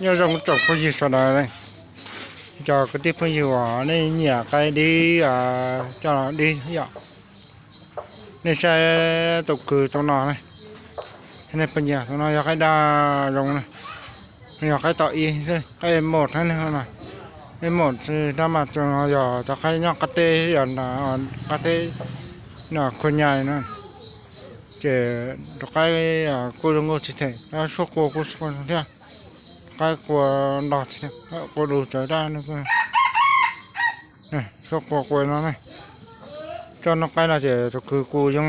Nyob zoo tsoom phooj ywg sawv daws, cov kwv tij phooj ywg uas nej nyiam qaib dib coj los dib yom. Nej saib tus kwv tus no, nej puas nyiam? Tus no yog qaib daj zoo na, yog qaib tom ib xwb, qaib mus thiab no, ib mus xwb tab mas tsuas yog cov qaib nyob qab teb, yog qab teb no khua nyai no, ces tus qaib kuj zoo nkauj tsis them, suab qua kuj thiab, qaib qua nrog tsis, qua lus tsawv daj, suab qua qua no ne. Tsob noob qaib no ces tus kwv kuj yeej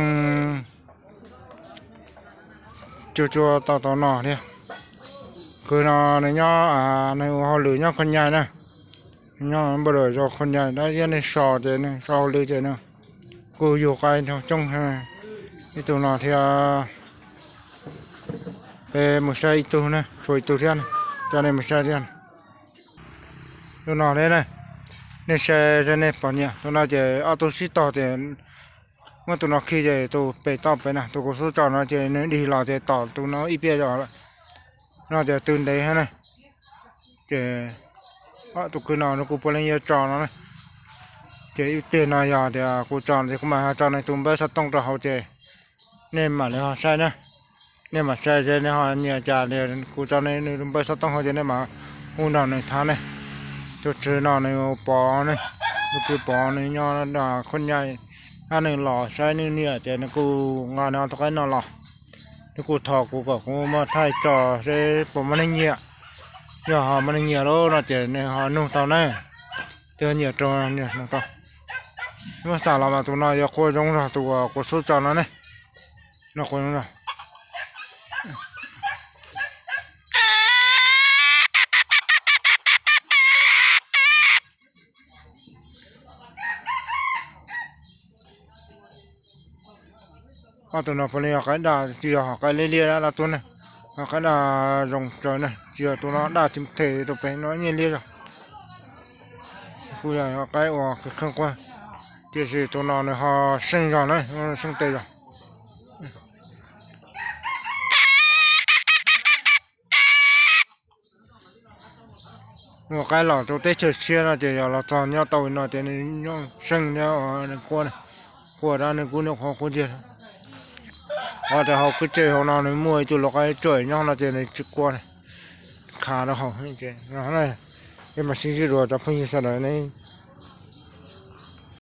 cua cua tau tau no thiab. Kwv no nws nyob, nws ua hauj lwm nyob khua nyai na, nyob npaj lawm zos khua nyai dab ziab, nej so ces nws so hauj lwm ces nws kuj yug qaib coob. Ib tug no thiab, peb mus saib ib tug na, tshuav ib tug thiab, coj nej mus saib thiab. Tus no thiab na, nej saib saib nej puas nyiam. Tus no ces ob tug sib tog ces muab tus no khi ces tus pem toj pem na, tus kuv xub tso no ces nws dig los ces tom tus no ib pliag zog lawm. No ces tw ntev thiab na. Ces tus kwv no nws kuj puav leej yuav tso no na. Ces ib pliag no yog tias kuv tso ces kuv mam ho tso nws tus npawb xov tooj rau hauv ces nej mam li ho saib na. Nej mam saib seb nej ho nyiam cas, kuv tso nws tus npawb xov tooj hauv ces nej mam hu nrog nws tham ne. Tus tswv no nws Pov ne, tus kwv Pov nws nyob khua nyai, tab nws los saib nws niam ces nws kuj nqa nws tus qaib no los. Nws kuj thov kuv kom kuv muab thaij tso seb puas muaj neeg nyiam. Yog ho muaj neeg nyiam lawm no ces nws ho nug tau na. Twb nyiam rau nyiam nug tau. Muab xam los mas tus no yuav qua zoo zog tus kuv xub tso no ne. No qua zoo zog. Ob tug no puav leej yog qaib daj, tsis yog qaib liab liab dab tuag ne. Qaib daj zoo tsawv ne, tsis yog tus no daj tsis them, tus pem no nyiaj liab zog. Kuj yog qaib uas kheej quaj, tiam sis tus no nws ho seej zog na, seej tes zog. Ua qaib los rau teb chaws tshiab no ces yog los txog nyob tau no ces nws nyob seej thiab nws quaj, quaj dab nws kuj nyuam qhuav quaj ntsiag. Qhov tias hauv kwj tse hauv no nws muaj ib tug lau qaib tsuam nyob no ces nws tsis quaj, khav rau hauv. Ces peb mam sib ntsib dua cov phooj ywg sawv daws ne.